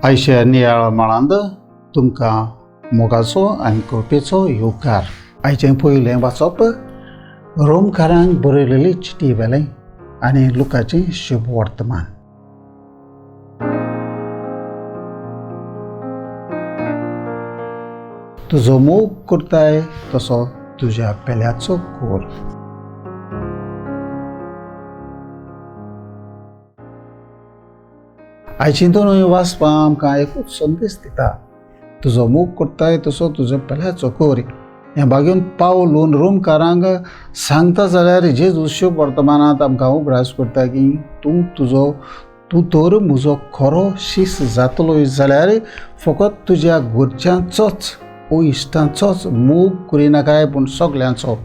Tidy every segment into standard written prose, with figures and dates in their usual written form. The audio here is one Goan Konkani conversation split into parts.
आयच्या नियाळ माळांत तुमकां मोगाचो आनी कृपेचो येवकार. आयचें पयलें वाचप रोमकारांक बरयलेली चिटी वेलें आनी लुकाचें शुभ वर्तमान. तुजो मोग करताय तसो तुज्या पेल्याचो कोर. आयचीं दोनूय वाचपां आमकां एकूच संदेश दिता, तुजो मोग करताय तसो तुजो पेल्याचो कोर. हें बागेवन पावलून रोमकारांक सांगता जाल्यार जेजू शुभ वर्तमानांत आमकां उगडास करता की तूं तुजो तूं तर म्हजो खरो शीस जातलो जाल्यार फकत तुज्या घरच्यांचोच ओ इश्टांचोच मोग करिनाकाय, पूण सगल्यांचो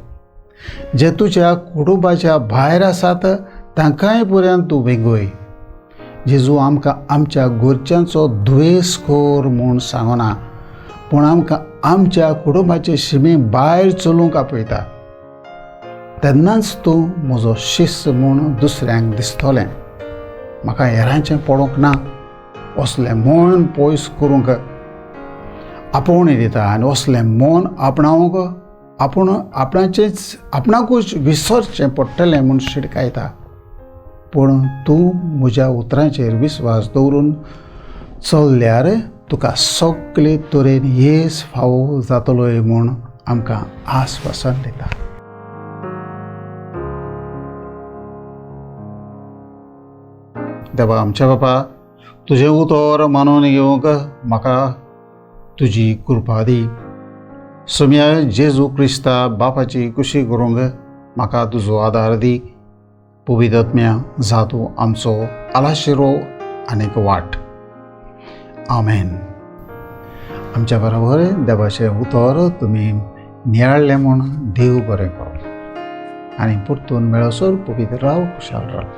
जे तुज्या कुटुंबाच्या भायर आसात तांकांय पर्यंत तूं वेंगय. जेजू आमकां आमच्या घरच्यांचो द्वेस कर म्हूण सांगना, पूण आमकां आमच्या कुटुंबाचे शिमे भायर चलूंक आपयता. तेन्नाच तूं म्हजो शिस्त म्हूण दुसऱ्यांक दिसतलें. म्हाका हेरांचें पडूंक ना असलें मन पयस करूंक आपोवणें दिता आनी असलें मन आपणावंक आपूण आपणाचेंच आपणाकूच विसरचें पडटलें म्हूण शिडकायता. पूण तूं म्हज्या उतरांचेर विस्वास दवरून चल्ल्यार तुका सगळे तरेन येस फावो जातलोय म्हूण आमकां आस्वासन दिता. देवा आमच्या बापा, तुजें उतर मानून घेवंक म्हाका तुजी कृपा दी. सोम्या जेजू क्रिस्ता बापाची कुशी करूंक म्हाका तुजो आदार दी. पवित्र जातू आमचो आलाशिरो आनीक वाट. आमेन. आमच्या बरोबर देवाचें उतर तुमी नियाळ्ळें म्हूण देव बरें करूं आनी परतून मेळसर पवित्र राव, खुशाल राव.